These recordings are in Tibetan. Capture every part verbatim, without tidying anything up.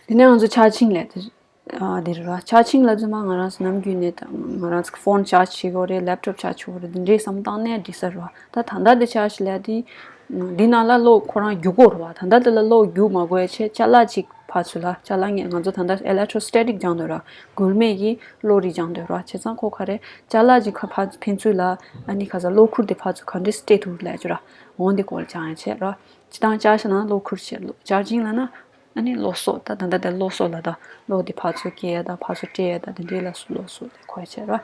དེ་ནས་ང་ཚོ་ཆར་ཆིང་ལས་དེ་ཨ་དེ་རེད་ར། ཆར་ཆིང་ལ་ཚུད་མ་ང་རང་ཚོ་ནམ་རྒྱུན་ནས་ད་ང་རང་ཚོ་ཕོན་ཆར་ཇི་བྱེད་དགོས་རེད། ལེབ་ཊོབ་ཆར་ཇི་བྱེད་དགོས་རེད། འདི་འདྲའི་བསམ་བཏང་ནས་འགྲིག་ས་རེད་བ། ད་ད་ལྟ་དེ་ཆར་ཇི་ལས་དེ་འདི་ནང་ལ་གློག་ཁོ་རང་རྒྱུག་དགོས་རེད་བ། ད་ལྟ་དེ་ལ་གློག་རྒྱུག་མ་དགོས་ཡ་ཆེད་ཅ་ལག་ཅིག་ཕར་ཚུར་ལ་ཅ་ལག་ངས་ང་ཚོ་ད་ལྟ་ཨི་ལེག་ཊོ་སི་ཊེ་ཊིག་སྦྱང་འདོད་ར། སྒུལ་མེད་ཀྱི་གློག་རིགས་སྦྱང་འདོད་ར། བྱས་ཙང་ཁོ་ག་རེ་ཅ་ལག་ཅིག་ཁ་ཕར་ཕན་ཚུན་ལ་ཨ་ནི་ཁ་ས་གློག་ཁུར་དེ་ཕར་ཚུར་ག་འདྲས་སྤྲད་ཐུབ་ལས་ཅོ་ར། འོང་དེ་སྐོར་ལ་སྦྱང་ཡ་ཆེད་ར། སྤྱིར་བཏང་ཆར་ཆི་ན་གློག་ཁུར་ཆེ། ཆར་ཆིང་ལ་ན་ཨ་ནི་གློག་གསོག་ད་ད་ལྟ་དེ་གློག་གསོག་ལ་ད་གློག་དེ་ཕར་ཚུར་སྐྱེལ་ཡ་ད་ཕར་ཚུར་སྤྲད་ཡ་ད་དེ་འདྲའི་ལ་སུ་གློག་གསོག་དེ་གོ་ཡ་ཆེད་ར།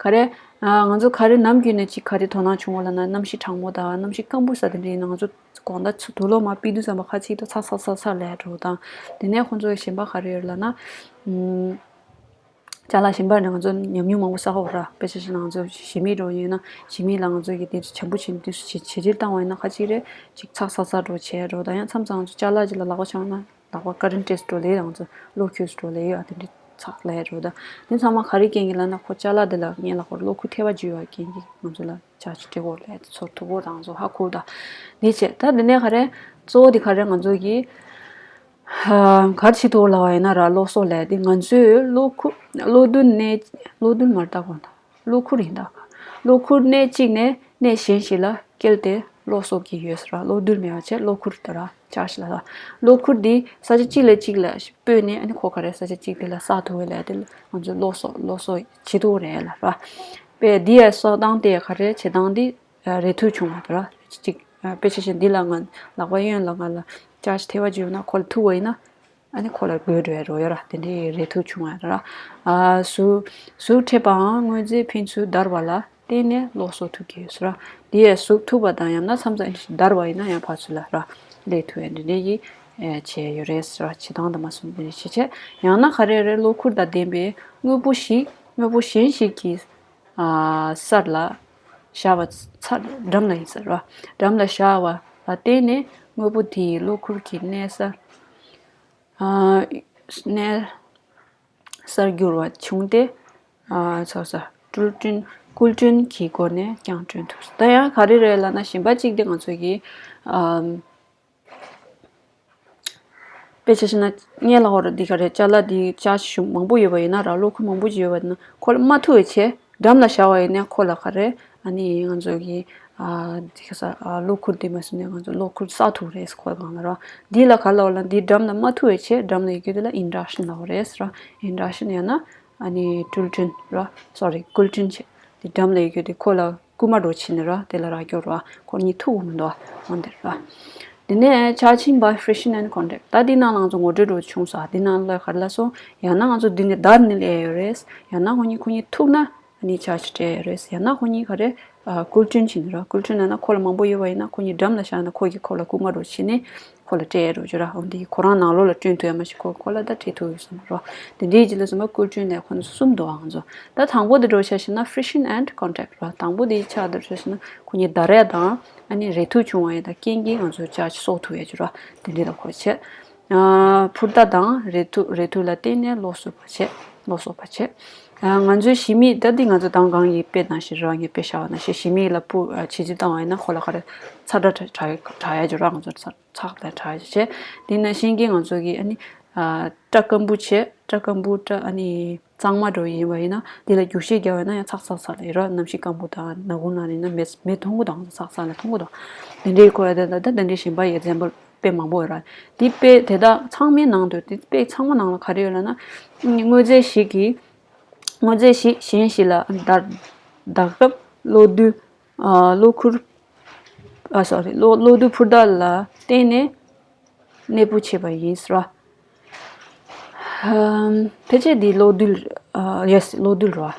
ག་རེ། ང་ཚོ་ག་རེ་ནམ་རྒྱུན་ནས་ཅིག་ག་རེ་དོ་སྣང་བྱུང་བ་ལ་ན་གནམ་གཤིས་གྲང་མོ་དང་གནམ་གཤིས་སྐམ་པོ་ས་དེ་འདྲའི་ན་ང་ཚོ་དགོང་དག་ཚུ་དུག་ལོག་མ་ཕུད་དུས་ཙམ་པ་ཁ་ཅིག་ཏུ་ཚ་ཚ་ཚ་ཚ་ལས་འགྲོ་དང་། དེ་ནས་ཁོང་ཚོ་གཞན་པ་ག་རེ་ཡོད་ལ་ན། ཅ་ལག་གཞན་པ་ནི་ང་ཚོ་ཉམས་མྱོང་མང་པོ་བསགས་ཡོད་ར། དཔེ་ཆ་བཞག་ན་ང་ཚོ་ཞི་མི་འགྲོ་ཡིན་ན་ཞི་མི་ལ་ང་ཚོ་གི་དེ་བྱམས་པོ་བྱེད་དུས་སུ་ཇེ་ཇེ་ཆེར་བཏང་བ་ཡིན་ན་ཁ་ཅིག་རེ་ཅིག་ཚ་ཚ་ཚ་འགྲོ་བྱས་འགྲོ་དང་། ཡང་མཚམས་མཚམས་ང་ཚོ་ཅ་ལག་ཅིག་ལ་ལག་པ་བྱང་ན་ལག་པ་ཀ་རན་ཊེ་སི་འགྲོ་ལེ་ཡང་ཚོ་གློག་ཁྱུས་འགྲོ་ལེ་ཡོད་ཨ། དེ་འདྲའི་ཚགས་ལས་འགྲོ་དང་། དེ་ཚང་མ་ག་རེ་རྐྱེན་གྱིས་ལབ་ན་ཁོ་ཅ་ལག་དེ་ལ་ངའི་ལག་པར་གློག་ཁུ་ཐེ་བ་འཇུས་པ་རྐྱེན་གྱིས་ང་ཚོ་ལ་ཆ་ཆི་སྤྲད་དགོས་ལས་ཚོར་ཐུག་གོ་དང་ཚོ་ཧ་གོ་དང་། དེ་བྱས་ད་དེ་ནས་ག་རེ་གཙོ་བོ་དེ་ག་རེ་ང་ཚོ་གི་ག་རེ་བྱེད་དགོས་ལབ་པ་ཡིན་ན་ར། གློག་གསོག་ལས་དེ་ང་ཚོས་གློག་ཁུ་གློག་རྡུལ་གནས་གློག་རྡུལ་མར་ལྟ་དགོས་དང་། གློག་ཁུར་ཡིན་ད། གློག་ཁུར་གནས་གཅིག་ནས་གནས་གཞན་ཞིག་ལ་སྐྱེལ་ཏེ་གློག་གསོག་གི་ཡོད་ཟེར་བ། གློག་རྡུལ་མེད་པ་བྱས་གློག་ཁུར་དེ་ར་ཆར་ཆི་ལ་ལ། གློག་ཁུར་འདི་ས་ཆ་གཅིག་ལས་གཅིག་ལ་སྤོས་ནས་ཨ་ནི་ཁོ་ག་རེ་ས་ཆ་གཅིག་དེ་ལ་བསགས་ཐུབ་པའི་ལས་དེ་ང་ཚོས་གློག་གསོག་གློག་གསོག་བྱེད་ཐུབ་རེད་ལ་ར། དཔེ་འདི་ཡ་གསོག་སྟངས་དེ་ག་རེ་བྱེད་སྟངས་འདི་རེག་ཐུག་བྱུང་བ་དེ་ར། གཅིག་དཔེ་ཆ་བཞག་འདི་ལ་ང་ལག་པ་གཡོན་ལ་ང་ལ་ཆར་ཆི་ཐེ་བ་འཇུས་ན་ཁོ་ལ་ཐུག་པ་ཡིན་ན། ཨ་ནི་ཁོ་ལ་དགོས་འགྲོ་ཡ་རོ་ཡོད་ར། དེ་འདྲའི་རེག་ཐུག་བྱུང་བ་ར། ཨ་ཟུག་ཟུག་འཕྲད་པའང་དངོས་རྫས་ཕན་ཚུན་བརྡར་བ་ལ་བརྟེན་ནས་གློག་གསོག་ཐུབ་ཀྱི་ཡོད་ཟེར་ར། དེ་ཡས་ཟུག་ཐུག་པ་དང་ཡང་ན་མཚམས་མཚམས་བརྡར་བ་ཡིན་ན་ཡང་ཕར་ཚུར་ལ་ར་སླེབས་ཐུབ་ཡ་འདི་འདྲའི་གི་བྱས་ཡོད་རེད་ཟེར་ར། བྱེད་སྟངས་དང་མ་སོང་འདི་འདྲའི་བྱེད་བྱས། ཡང་ན་ག་རེ་རེད། གློག་ཁུར་དང་ལྡན་པའི་དངོས་པོ་ཞིག་དངོས་པོ་གཞན་ཞིག་གི་ཨ་སར་ལ་བཞག་པ་ཚ་འགྲམ་ལ་ཡིན་ཟེར་ར། འགྲམ་ལ་བཞག་པ་ལ་བརྟེན་ནས་དངོས་པོ་དེ་ཡི་གློག་ཁུར་གྱི་གནས་ས། གནས་སར་འགྱུར་བ་བྱུང་སྟེ། ཚོགས་ས་སྐྲུལ་སྐྲུན་སྐུལ་སྐྲུན་གྱི་སྒོ་ནས་ཀྱང་སྐྲུན་ཐུབ། ད་ཡང་ག་རེ་རེད་ལབ་ན་གཞན་པ་གཅིག་དེ་ང་ཚོ་གི་དཔེ་ཆ་བཞག་ན་ངའི་ལག་པར་འདི་ག་རེ་ཅ་ལག་འདི་ཅ་ཞུ་མང་པོ་ཡོད་པ་ཡིན་ན་ར། གློག་ཁུར་མང་པོ་ཅིག་ཡོད་པ་ཡིན་ན་ཁོ་ལ་མ་ཐུག་པའི་ཆེད་འགྲམ་ལ་བཞག་པ་ཡིན་ན་ཁོ་ལ་ག་རེ་ཨ་ནི་ང་ཚོ་གི་ཨ་འདི་ག་ས་ཨ་གློག་ཁུར་འདི་མ་སོང་ནས་ང་ཚོ་གློག་ཁུར་བསགས་ཐུབ་རེད་ཁོ་གང་ལ་ར། འདི་ལ་ག་ལ་བ་ལ་འདི་འགྲམ་ལ་མ་ཐུག་པའི་ཆེད་འགྲམ་ལ་ཡོད་རྒྱུ་དེ་ལ་ཨིན་ཌག་ཤན་ལབ་པ་རེད་ར། ཨིན་ཌག་ཤན་ཡང་ན་ཨ་ནི་སྐྲུལ་སྐྲུན་ར། སོ་རི་སྐུལ་སྐྲུན་བྱེད། འདི་འགྲམ་ལ་ཡོད་རྒྱུ་དེ་ཁོ་ལ་སྐུལ་མ་འགྲོ་བྱེད་ནི་ར། དེ་ལ་ར་སྐྱོར་ར་ཁོ་གཉིས་ཐུག་མི་འདུག་འོན་ཏེ་ར། དེ་ནས་charging by friction and contact ད་འདི་ནང་ལ་ང་ཚོ་ངོ་སྤྲོད་འགྲོ་བྱུང་ས་འདི་ནང་ལ་ག་རེ་ལ་སོང་། ཡང་ན་ང་ཚོ་འདི་ནས་བརྡར་ནི་ལས་ཡོད་རེད། ཡང་ན་ཁོ་གཉིས་ཁོ་གཉིས་ཐུག་ན། ཨ་ནི་ཆར་ཆི་སྤྲད་ཡ་རེད། ཡང་ན་ཁོ་གཉིས་ག་རེ། ཨ་སྐུལ་སྐྲུན་བྱེད་ནི་ར། སྐུལ་སྐྲུན་ལབ་ན་ཁོ་ལ་མང་པོ་ཡོད་པ་ཡིན་ན་ཁོ་གཉིས་འགྲམ་ལ་བཞག་ན་ཁོ་གིས་ཁོ་ལ་སྐུལ་མ་འགྲོ་བྱེད་ནི་ཁོ་ལ་སྤྲད་ཡ་འགྲོ་རྒྱུ་ར། འོ་འདི་ཁོ་རང་ནང་ལོགས་ལ་སྐྲུན་ཐུབ་ཡ་མ་གཞི་ཁོ་ཁོ་ལ་ད་སྤྲད་ཐུབ་ཡོད་བསམ་ར། དེ་འདྲའི་རྗེས་ལ་སོང་ན་སྐུལ་སྐྲུན་ལས་ཁོ་ཚོ་གསུམ་འདུག་ཨ་ང་ཚོ། ད་དང་པོ་དེ་འགྲོ་ཆ་བཞག་ན་friction and contact ར། དང་པོ་དེ་ཆ་དེ་འགྲོ་ཆ་བཞག་ན་ཁོ་གཉིས་བརྡར་ཡ་དང་ཨ་ནི་རེག་ཐུག་བྱུང་བ་ཡ་དང་རྐྱེན་གྱིས་ང་ཚོ་ཆར་ཆི་གསོག་ཐུབ་ཡ་རྒྱུ་ར། དེ་འདྲའི་ལ་གོ་བྱས། ཨ་འཕུར་མདའ་དང་རེག་ཐུག་རེག་ཐུག་ལ་བརྟེན་ནས་གློག་གསོག་པ་བྱེད། གློག་གསོག་པ་བྱེད། ཨ་ང་ཚོའི་ཞི་མི་ད་འདི་ང་ཚོ་དང་གང་ཡིན་དཔེ་ནང་བཞིན་རང་ངས་དཔེ་བཞག་པ་ནང་བཞིན་ཞི་མི་ལ་སྤུ་ཨ་བྱི་ཙི་བཏང་བ་ཡིན་ན་ཁོ་ལ་ག་རེ་ཚ་དྲག་དྲག་དྲག་ཡ་ཅིག་ར། ང་ཚོ་ཚ་ཚགས་ལ་དྲག་ཡ་ཅིག་བྱེད། དེ་ནང་བཞིན་གྱི་ང་ཚོ་གི་ཨ་ནི་ཨ་སྐྲ་སྐམ་པོ་བྱེད། སྐྲ་སྐམ་པོ་སྐྲ་ཨ་ནི་གཙང་མ་འདྲ་བོ་ཡིན་པ་ཡིན་ན་འདི་ལ་རྒྱུག་ཤད་རྒྱག་པ་ཡིན་ན་ཡང་ཚགས་ཚགས་ཚ་ལ་ཡོད་ར། གནམ་གཤིས་སྐམ་པོ་དང་ནག་ཁུང་ནང་ཡིན་ན་མེ་མེ་མཐོང་གི་དང་ཚགས་ཚ་ལ་མཐོང་གི་དང་། དེ་འདྲའི་ཁོ་ཡ་དེ་ད་ད་དེ་འདྲའི་གཞན་པ་ཡི་example དཔེ་མང་པོ་ཡོད་ར། འདི་དཔེ་དེ་དག་ཚང་མའི་ནང་དུ་དེ་དཔེ་ཚང་མ་ནང་ལ་ག་རེ་ཡོད་ལབ་ན། དངོས་རྫས་ཤིག་གིས་དངོས་རྫས་ཤིག་གཞན་ཞིག་ལ་བརྡར་བརྡར་སྐབས་གློག་རྡུལ་ཨ་གློག་ཁུར་ཨ་sorry གློག་གློག་རྡུལ་འཕུར་མདའ་ལ་བརྟེན་ནས་གནས་སྤོ་བྱས་པ་ཡིན་ཟེར་བ། ཕལ་ཆེར་འདི་གློག་རྡུལ་ཨ་yes གློག་རྡུལ་རེད་བ།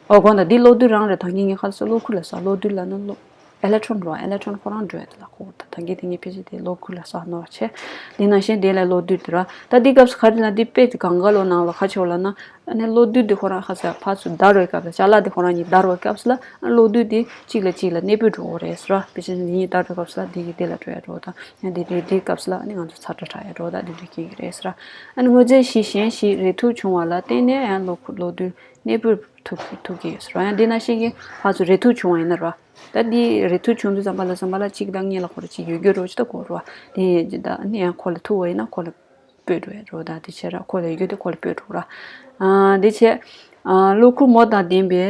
ཨོ་དགོངས་དག་འདི་གློག་རྡུལ་རང་རེད། ད་གིན་ངས་ཁ་སང་གློག་ཁུར་ལ་ཟེར། གློག་རྡུལ་ལབ་ན་གློག་ཨེ་ལེག་ཊོན་རེད་བ། ཨེ་ལེག་ཊོན་ཁོ་རང་འགྲོ་ཡ་དེ་ལ་གོ་ད་ད་གིན་དེ་ངས་ཕལ་ཆེར་དེ་གློག་ཁུར་ལ་ཟེར་ནོར་བ་བྱས། འདི་ནང་བཞིན་དེ་ལ་གློག་རྡུལ་དེ་ར། ད་འདི་སྐབས་སུ་ག་རེ་ལབ་ན་འདི་དཔེ་དེ་གང་ག་ལོ་ནང་ལ་ཁ་ཕྱོགས་ལབ་ན། ཨ་ནི་གློག་རྡུལ་དེ་ཁོ་རང་ཁ་ཟེར་ཕར་ཚུར་བརྡར་བའི་སྐབས་ལ་ཅ་ལག་དེ་ཁོ་རང་གཉིས་བརྡར་བའི་སྐབས་སུ་ལ་ཨ་གློག་རྡུལ་དེ་གཅིག་ལ་གཅིག་ལ་གནས་སྤོས་འགྲོ་གི་རེད་ཟེར་བ། དཔེ་ཆ་ནི་འདི་གཉིས་བརྡར་བའི་སྐབས་སུ་ལ་འདི་གི་དེ་ལ་འགྲོ་ཡ་འགྲོ་དང་། ཡང་འདི་འདི་འདིའི་སྐབས་སུ་ལ་ཨ་ནི་ང་ཚོ་ཚ་དྲོད་དྲག་ཡ་འགྲོ་དང་འདི་འདྲའི་རྐྱེན་གྱིས་རེད་ཟེར་བ། ཨ་ནི་དངོས་རྫས་ཤིག་གཞན་ཞིག་རེག་ཐུག་བྱུང་བ་ལ་བརྟེན་ནས་ཡང་གློག་ཁུར་གློག་རྡུལ་གནས་སྤོས་ཐུབ་ཐུབ་ཀྱི་ཡོད་ཟེར་བ། ཡང་འདི་ནང་བཞིན་གྱི་ཕར་ཚུར་རེག་ཐུག་བྱུང་བ་ཡིན་ན་ར། ད་འདི་རེ་ཐུག་བྱུང་དུས་ཙམ་པ་ལ་ཙམ་པ་ལ་གཅིག་དང་སྔོན་ལ་ཁོ་ར་གཅིག་ཡོད་རྒྱུ་རོ་ཅི་ད་གོ་རོ། དེ་ཡིན་ད་ནི་ཡང་ཁོ་ལ་ཐུག་པ་ཡིན་ན་ཁོ་ལ་སྤོས་འགྲོ་ཡ་རོ། ད་དེ་བྱས་ར་ཁོ་ལ་ཡོད་རྒྱུ་དེ་ཁོ་ལ་སྤོས་འགྲོ་ར། ཨ་དེ་བྱས་ཨ་གློ་ཁུག་མོ་དང་ལྡན་པའི་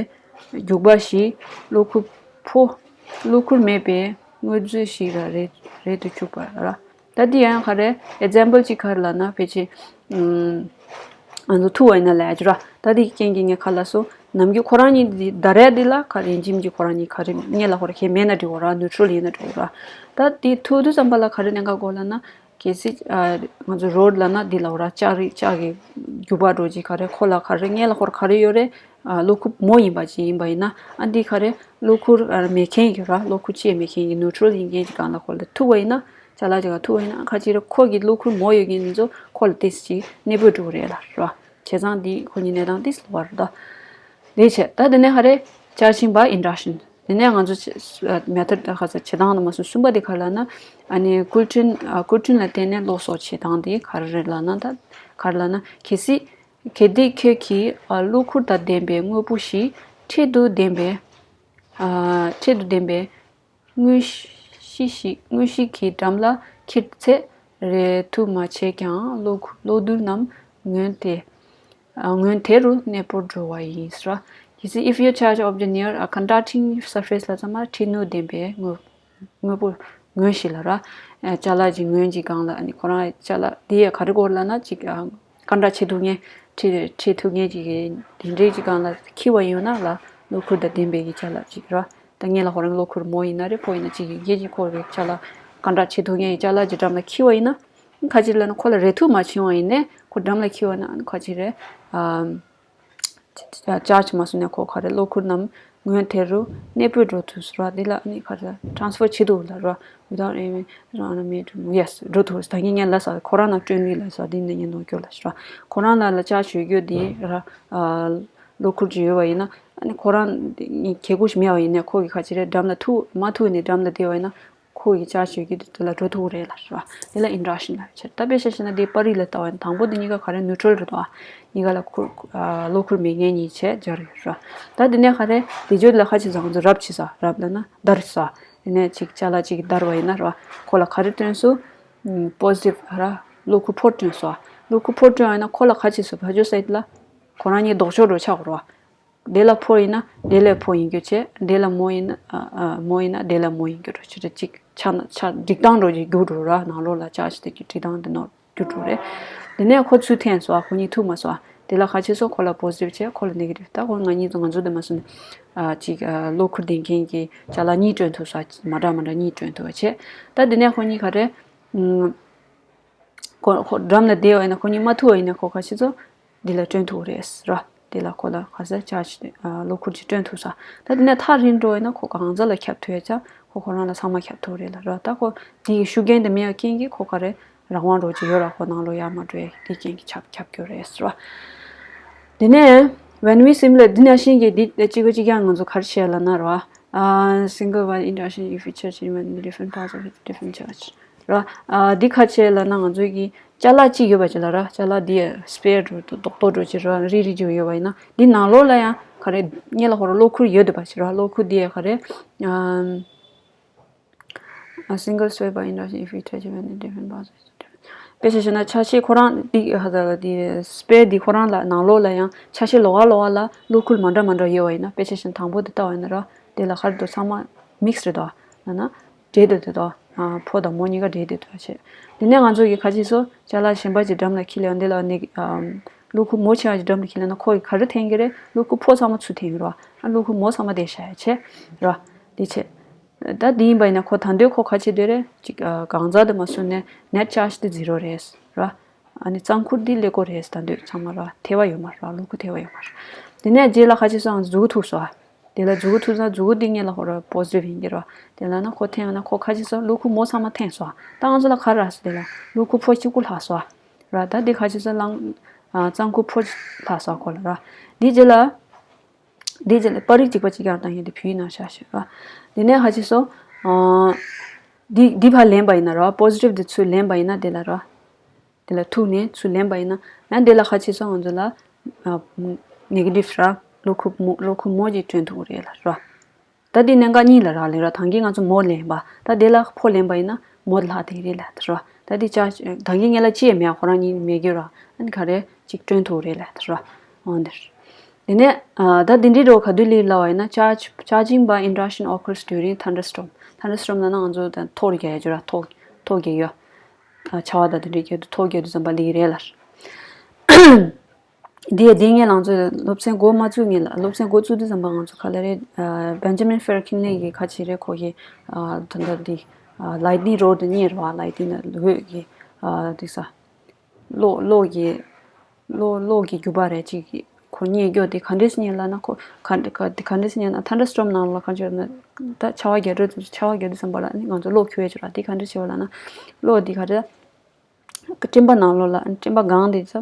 རྒྱུག་པ་ཞིག་གློ་ཁུག་ཕོ། གློ་ཁུག་མེད་པའི་དངོས་རྫས་ཤིག་ལ་རེ་རེ་དུ་བཅུག་པ་ར། ད་འདི་ཡང་ག་རེ་example གཅིག་ག་རེ་ལབ་ན་ཕལ་ཆེར་ཨམ། ང་ཚོ་ཐུག་པ་ཡིན་ན་ལས་ཀྱི་ར། ད་འདི་རྐྱེན་གྱིས་ངས་ག་ལ་སོ་ནམ་རྒྱུན་ཁོ་རང་གཉིས་འདི་ད་རེས་འདི་ལ་ག་རེ་ཡིན་གཅིག་མིན་གཅིག་ཁོ་རང་གཉིས་ག་རེ་སྔོན་ལ་ཁོ་ར་ཁྱེད་མེད་ན་འགྲིག་གོ་ར། neutral ཡིན་ན་འགྲིག་གོ་ར། ད་འདི་ཐུག་དུས་ཙམ་པ་ལ་ག་རེ་གནད་འགག་གོ་ལབ་ན་གལ་སྲིད་ཨ་ང་ཚོ་road ལབ་ན་འདི་ལ་འོ་ར་ལྕགས་རི་ལྕགས་ཀྱི་རྒྱུག་པ་འགྲོ་གཅིག་ག་རེ་ཁོ་ལ་ག་རེ་སྔོན་ལ་ཁོ་ར་ག་རེ་ཡོད་རེད། ཨ་གློ་ཁུག་མོ་ཡིན་པ་ཅིག་ཡིན་པ་ཡིན་ན་ཨ་འདི་ག་རེ་གློ་ཁུག་ཨ་མེད་མཁན་གྱི་ར་གློ་ཁུག་ཅེས་མེད་མཁན་གྱི་neutral ཡིན་མཁན་གྱི་སྒང་ལ་ཁོ་ལ་ཐུག་པ་ཡིན་ན་ཅ་ལག་ཅིག་ག་ཐུག་པ་ཡིན་ན་ཁ་ཅིག་ར་ཁོ་གི་གློ་ཁུག་མོ་ཡོད་མཁན་འདི་ཚོ་ཁོ་ལ་ཏིས་ཅིག་གནས་སྤོས་འགྲོ་གི་རེད་ལ་ར། བྱས་ཙང་འདི་ཁོ་གཉིས་གནས་སྟངས་ཏིས་ལ་བར་ད། དེ་བྱས་ད་དེ་ནས་ག་རེ་ཅར་ཆིན་པ་induction། དེ་ནས་ང་ཚོ་method ད་ག་ས་བྱེད་སྟངས་ལ་མ་སོ་གསུམ་པ་དེ་ག་ལ་ན་ཨ་ནི་ཀུལ་ཀྲིན་ཨ་ཀུལ་ཀྲིན་ལ་བརྟེན་ནས་གློ་གསོག་བྱེད་སྟངས་དེ་ག་རེ་རེད་ལ་ན་ད་ག་རེ་ལ་ན་གལ་སྲིད། གལ་ཏེ་ཁྱོད་ཀྱིས་ཨ་གློ་ཁུག་དང་ལྡན་པའི་དངོས་པོ་ཞིག་འཕྲལ་དུ་ལྡན་པའི་ཨ་འཕྲལ་དུ་ལྡན་པའི་དངོས་གཞི་ཞིག་དངོས་གཞི་གི་འགྲམ་ལ་འཁྱེར་ཚེ་རེ་ཐུག་མ་བྱས་ཀྱང་གློ་ཁུག་གློག་རྡུལ་རྣམས་ངོས་དེ་ཨ་ངོས་དེ་རུ་གནས་སྤོར་འགྲོ་བ་ཡིན་ཟེར་བ། གལ་སྲིད་if you charge object near a conducting surface ལ་ཚང་མ་འཕྲལ་དུ་ལྡན་པའི་དངོས་དངོས་པོ་ངོས་ཤིག་ལ་ར། ཨ་ཅ་ལག་ཅིག་ངོས་ཀྱི་སྒང་ལ་ཨ་ནི་ཁོ་རང་ཅ་ལག་འདི་ཡ་ག་རེ་སྐོར་ལབ་ན་ཅིག་ཨ་སྐར་འདྲ་ཆེ་ཐུག་ངེས་ཁྲི་ཁྲི་ཐུག་ངེས་ཅིག་གི་དེ་འདྲའི་ཅིག་སྒང་ལ་འཁྱེར་བ་ཡོད་ན་ལ་གློ་ཁུག་དང་ལྡན་པའི་གི་ཅ་ལག་ཅིག་ར། ད་ངེད་ལ་ཁོ་རང་གློ་ཁུག་མོ་ཡིན་ན་རེད་ཕོ་ཡིན་ན་ཅིག་གི་ངེད་ཀྱི་ཁོ་རེ་ཅ་ལག་སྐར་འདྲ་ཆེ་ཐུག་ངེས་ཀྱི་ཅ་ལག་ཅིག་འགྲམ་ལ་འཁྱེར་བ་ཡིན་ན་ཁ་ཅིག་ལབ་ན་ཁོ་ལ་རེ་ཐུག་མ་བྱུང་བ་ཡིན་ནས་ཁོ་འགྲམ་ལ་འཁྱེར་བ་ན་ཁ་ཅིག་རེད་ཨ། ཅར་ཆི་མ་སོང་ནས་ཁོ་ག་རེ་གློ་ཁུག་རྣམས་ངོས་དེ་རུ་གནས་སྤོས་འགྲོ་ཐུབ་སོ་ར། འདི་ལ་ནི་ག་རེ་transfer བྱེད་ཐུབ་ལ་ར། without even run a made yes འགྲོ་ཐུབ་ད་ངས་ངས་ལ་ས་ཁོ་རང་ན་སྤྲོད་ནུས་ལ་ས་འདི་ནས་ངས་ནོར་སྐྱོར་ལ་ཤི་ར། ཁོ་རང་ལ་ལ་ཅག་ཞུ་རྒྱུ་འདི་ར། གློ་ཁུག་ཅིག་ཡོད་པ་ཡིན་ན་ཁོ་རང་ངས་གལ་ཁུ་ཞིག་མེད་པ་ཡིན་ན་ཁོ་གི་ཁ་ཅིག་རེ་འགྲམ་ལ་ཐུག་མ་ཐུག་ནས་འགྲམ་ལ་བསྡད་པ་ཡིན་ན། ཁོ་ཡི་ཅག་ཞུ་རྒྱུ་དེ་ལ་འགྲོ་ཐུབ་རེད་ལ་ར། དེ་ལ་ཨིན་ཊར་ཨེག་ཤན་ལ་བྱེད། ད་དཔེ་ཆ་བཞག་ན་དེ་པར་རིས་ལ་ལྟ་བ་ཡིན་དང་པོ་དེ་གཉིས་ཀ་ག་རེ་ནིའུ་ཊྲལ་རེད་དོ། གཉིས་ཀ་ལ་ཁུར་གློ་ཁུར་མེད་མཁན་གཉིས་བྱས་སྦྱར་ཡོད་ར། ད་དེ་ནས་ག་རེ་དེ་ཇོ་དེ་ལ་ཁ་ཆེ་ཟ་ང་ཚོ་རབ་བྱེད་ས་རབ་ལ་ན་བརྡར་ས། དེ་ནས་ཅིག་ཅ་ལག་ཅིག་བརྡར་བ་ཡིན་ན་ར། ཁོ་ལ་ག་རེ་སྟོན་སོ། པོ་སི་ཊིབ་ར། གློ་ཁུར་ཕོ་སྟོན་སོ། གློ་ཁུར་ཕོ་སྟོན་བ་ཡིན་ན་ཁོ་ལ་ཁ་ཆེ་སོ་བ་ཇོ་སའིད་ལ། ཁོ་རང་གཉིས་ལྡོག་ཕྱོགས་འགྲོ་ཆགས་རོ། དེ་ལ་ཕོ་ཡིན་ན་དེ་ལ་ཕོ་ཡིན་རྒྱུ་བྱས། དེ་ལ་མོ་ཡིན་ན་ཨ་ཨ་མོ་ཡིན་ན་དེ་ལ་མོ་ཡིན་རྒྱུ་རོ། ཆུ་ཚོད་གཅིག་ཆ་ན་ཆ་སྒྲིག་སྟངས་རོ་གཅིག་རྒྱུ་རོ་ར། ནང་ལོགས་ལ་ཅག་ཅི་དེ་གི་སྒྲིག་སྟངས་དེ་ནོར་རྒྱུ་རོ་རེད། དེ་ནས་ཁོ་ཚུར་འཐེན་སོ། ཁོ་གཉིས་ཐུག་མ་སོ། དེ་ལ་ཁ་ཆེ་སོ་ཁོ་ལ་པོ་སི་ཊིབ་བྱས་ཁོ་ལ་ནེ་གེ་ཊིབ། ད་ཁོ་ང་གཉིས་ཚོ་ང་ཚོ་དེ་མ་སོ་ནས་ཨ་ཅིག་ཨ་གློ་ཁུར་ལྡན་མཁན་གྱི་ཅ་ལག་གཉིས་སྟོན་ཐུབ་སོ། མ་འདྲ་མ་འདྲ་གཉིས་སྟོན་ཐུབ་པ་བྱས། ད་དེ་ནས་ཁོ་གཉིས་ག་རེ། ཁོ་ཁོ་འགྲམ་ལ་བསྡད་པ་ཡིན་ན་ཁོ་གཉིས་མ་ཐུག་པ་ཡིན་ན་ཁོ་ཁ་ཆེ་ཚོ་འདི་ལ་སྤྲོད་ཐུབ་རེད་ར། འདི་ལ་ཁོ་ལ་ག་ས་ཅག་ཅིག་གློ་ཁུར་ཅིག་སྤྲོད་ཐུབ་ས། ད་དེ་ནས་ཐག་རིང་འགྲོ་ཡིན་ན་ཁོ་གང་ཟག་ལ་ཁྱབ་ཐུབ་ཡ་ཅག་ཁོ་ཁོ་རང་ལ་ཚང་མ་ཁྱབ་ཐུབ་རེད་ལ་ར། ད་ཁོ་འདི་ཡི་ཤུགས་རྐྱེན་དེ་མེད་པ་རྐྱེན་གྱིས་ཁོ་ག་རེ་རང་དབང་རོ་ཅིག་ཡོད་ར། ཁོ་ནང་ལོགས་ཡར་མར་འགྲོ་ཡ་དེ་རྐྱེན་གྱིས་ཁྱབ་ཁྱབ་རྒྱུ་རེད་ར། དེ་ནས་when we simulate འདི་ནང་བཞིན་གྱི་འདི་གཅིག་པ་གཅིག་རྐྱང་ང་ཚོ་ག་རེ་བྱས་ལ་ན་ར། ཨ་single wide interaction if we charge even the different parts of it different charge ར། ཨ་འདི་ཁ་ཆེ་ལ་ན་ང་ཚོའི་གི་ཅ་ལག་གཅིག་ཡོད་པ་ཅིག་ལ་ར། ཅ་ལག་འདི་སི་པེར་འགྲོ་རྡོག་རྡོག་འགྲོ་ཅིག་ར་རིལ་རིལ་ཅིག་ཡོད་པ་ཡིན་ན་འདི་ནང་ལོགས་ལ་ཡང་ག་རེ་སྔོན་ལ་ཁོ་ར་གློ་ཁུར་ཡོད་འདུག་པ་ཅིག་ར། གློ་ཁུར་འདི་ཡ་ག་རེ་ཨ་A single sphere by interaction if we touch even the different parts of the different དཔེ་ཆ་བཞག་ན་ཆ་ཤས་ཁོ་རང་འདི་ཧ་ད་ལ་འདི་སི་པེར་འདི་ཁོ་རང་ལ་ནང་ལོགས་ལ་ཡང་ཆ་ཤས་ལོགས་ཀ་ལོགས་ཀ་ལ་གློ་ཁུར་མ་འདྲ་མ་འདྲ་ཡོད་པ་ཡིན་ན། དཔེ་ཆ་བཞག་ན་དང་པོ་འདི་ལྟ་བ་ཡིན་ན་ར། དེ་ལ་ག་རེ་འདུག་ཚང་མ་མིག་སི་རེད་དོ། ན་ན་འདྲེས་བསྡད་འདུག་དོ། ཕོ་དང་མོ་གཉིས་ཀ་འདྲེས་བསྡད་འདུག་བྱས། དེ་ནས་ང་ཚོ་གི་ཁ་ཆེ་སོ་ཅ་ལག་གཞན་པ་ཅིག་འགྲམ་ལ་འཁྱེར་ལ་ཡང་འདི་ལ་ནི་གློ་ཁུར་མོ་ཆེ་བ་ཅིག་འགྲམ་ལ་འཁྱེར་ལ་ན་ཁོ་གི་ག་རེ་འཐེན་གི་རེད། གློ་ཁུར་ཕོ་ཚང་མ་ཚུར་འཐེན་གི་རེད་བ། ཨ་གློ་ཁུར་མོ་ཚང་མ་དེ་བཞག་ཡ་བྱས་ར། འདི་བྱས། ད་འདི་ཡིན་པ་ཡིན་ན་ཁོ་ད་འདོད་ཁོ་ཁ་ཆེ་འདོད་རེད་ཅིག་གང་ཟག་དུ་མ་སོང་ནས་ནེཊ་ཅར་ཇི་དེ་ཛི་རོ་རེད་ར། ཨ་ནི་གཙང་ཁུར་འདི་ཀླད་ཀོར་རེད། ད་འདོད་ཚང་མ་ར་ཐལ་བ་ཡོད་མ་ར། གློ་ཁུར་ཐལ་བ་ཡོད་མ་ར། དེ་ནས་རྗེས་ལ་ཁ་ཆེ་སོང་མཛུ་གུ་ཐུག་སོ། དེ་ལ་མཛུ་གུ་ཐུག་ས་མཛུ་གུ་འདི་སྔོན་ལ་ཁོ་ར་པོ་ཛི་ཊིབ་ཡིན་གྱི་ར། དེ་ལ་ན་ཁོ་འཐེན་ཡོང་ན་ཁོ་ཁ་ཆེ་སོང་གློ་ཁུར་མོ་ཚང་མ་འཐེན་སོ། ད་ང་ཚོ་ལ་ག་རེ་རག་སོ་དེ་ལ་གློ་ཁུར་ཕོ་གཅིག་པུ་ལྷག་སོ། ར་ད་འདི་ཁ་ཆེ་སོང་ལང་གཙང་ཁུར་ཕོ་ལྷག་སོ་ཁོ་ལ་ར། འདི་རྗེས་ལ། འདི་རྗེས་ལ་པར་རིས་གཅིག་པ་གཅིག་རྐྱང་བཏང་ཡོད་དེ་བོད་ཡིག་ནང་བཞག་ཤོད་ར། འདི་ནས་ཧ་ཅི་སོ། འདི་འདི་ཕར་ལེན་པ་ཡིན་ན་ར་པོ་ཛི་ཊིབ་འདི་ཚུར་ལེན་པ་ཡིན་ན་དེ་ལ་ར། དེ་ལ་ཐུག་ནས་ཚུར་ལེན་པ་ཡིན་ན་ཡང་དེ་ལ་ཧ་ཅི་སོ་ང་ཚོ་ལ་ནེ་གེ་ཊིབ་ར་གློ་ཁུག་མོ་གློ་ཁུག་མོ་ཅིག་སྟོན་ཐུབ་ཀྱི་རེད་ལ་ར། ད་འདི་གནད་འགག་གཉིས་ལ་རག་ལས་ར། ད་གིན་ང་ཚོ་མོ་ལེན་པ། ད་དེ་ལ་ཕོ་ལེན་པ་ཡིན་ན་མོ་ལྷག་དེ་རེད་ལ་ད་ར། ད་འདི་ཅ་ད་གིན་ངེད་ལ་ཅི་ཡང་མེད། ཁོ་རང་གཉིས་མེད་རྒྱུ་ར། ཨ་ནི་ག་རེ་ཅིག་སྐྲུན་ཐུབ་རེད་ལ་ད་ར། འོ་འདིར། དེ་ནས་ཨ་ད་འདི་འདྲའི་འགྲོ་ག་དུས་ལས་ལ་བ་ཡིན་ན། charge charging by intrusion occurs during thunderstorm. Thunderstorm ལ་ན་ང་ཚོ་ད་ཐོག་རྒྱག་ཡ་རྒྱུ་ར། ཐོག་ཐོག་རྒྱག་ཡ། ཨ་ཆར་པ་ད་དེ་འདྲའི་རྒྱག་དུས་ཐོག་རྒྱག་དུས་ཙམ་པ་ལས་རེད་ལ། འདི་ཡ་འདི་ངས་ལང་ཚོ་སློབ་ཚན་འགོ་མ་བཙུགས་ངེས་ལ། སློབ་ཚན་འགོ་བཙུགས་དུས་ཙམ་པ་ང་ཚོ་ག་ལ་རེད། Benjamin Franklin གི་ཁ་ཆེ་རེད། ཁོ་གི་ད་ལྟ་འདི་lightning rod གཉིས་རེད་བ། lightning འོད་ཀྱི་དེ་ས། གློག་གློག་གི་གློག་གློག་གི་རྒྱུ་པ་རེད་ཅིག་གི་ཁོ་རྙེད་རྒྱུ་དེ་ག་འདྲས་སྙེད་ལབ་ན། ཁོ་ག་ག་དེ་ག་འདྲས་སྙེད་ན། thunderstorm ནང་ལ་ག་འདྲས་ན། ད་ཆར་པ་རྒྱག་འགྲོ་དུས་ཆར་པ་རྒྱག་དུས་ཙམ་པ་ལ་ནི་ང་ཚོ་གློག་འཁྱུག་ཡ་ཅིག་ར། དེ་ག་འདྲས་བྱེད་པ་ལབ་ན། གློག་དེ་ག་རེ། སྤྲིན་པ་ནང་ལོགས་ལ་སྤྲིན་པ་གང་དེ་ཚ་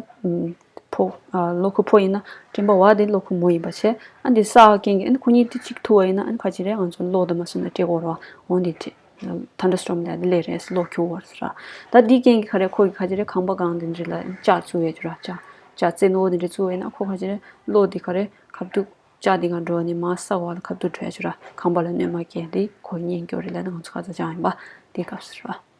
ཕོ་གློག་ཁུ་ཕོ་ཡིན་ན་སྤྲིན་པ་བ་དེ་གློག་ཁུ་མོ་ཡིན་པ་བྱས། ཨ་འདི་ས་རྐྱེན་གྱིས་ཨ་ནི་ཁོ་གཉིས་དེ་གཅིག་ཐུག་པ་ཡིན་ན་ཨ་ནི་ག་ཅི་རེད། ང་ཚོ་གློག་དེ་མ་སོང་ན་སྤྲད་དགོས་ར། འོ་འདི་དེ། thunderstorm ལ་དེ་ལས་རེད། གློག་འཁྱུག་བར་ར། ད་འདི་རྐྱེན་གྱིས་ག་རེ། ཁོ་གི་ག་ཅི་རེད། ཁང་པ་གང་དེ་འདྲ་ལ་ལྕགས་བཙུགས་ཡོད་ར། ལྕགས་ལྕགས་རྩེ་རྣོ་དེ་འདྲ་བཙུགས་ཡོད་ན་ཁོ་ག་ཅི་རེད། གློག་དེ་ག་རེ་ཁ་ཐུག་ལྕགས་དེ་ག་འགྲོ་ནས་མ་ས་བ་ལ་ཁ་ཐུག་འགྲོ་ཡ་ཅིག་ར། ཁང་པ་ལ་གནོད་མ་སྐྱེལ། དེ་ཁོ་རྙེད་རྒྱུ་རེད་ལབ་ན་ང་ཚོ་ཁ་ཚ་ཅང་ཡིན་པ་དེ་སྐབས་སུ་ར།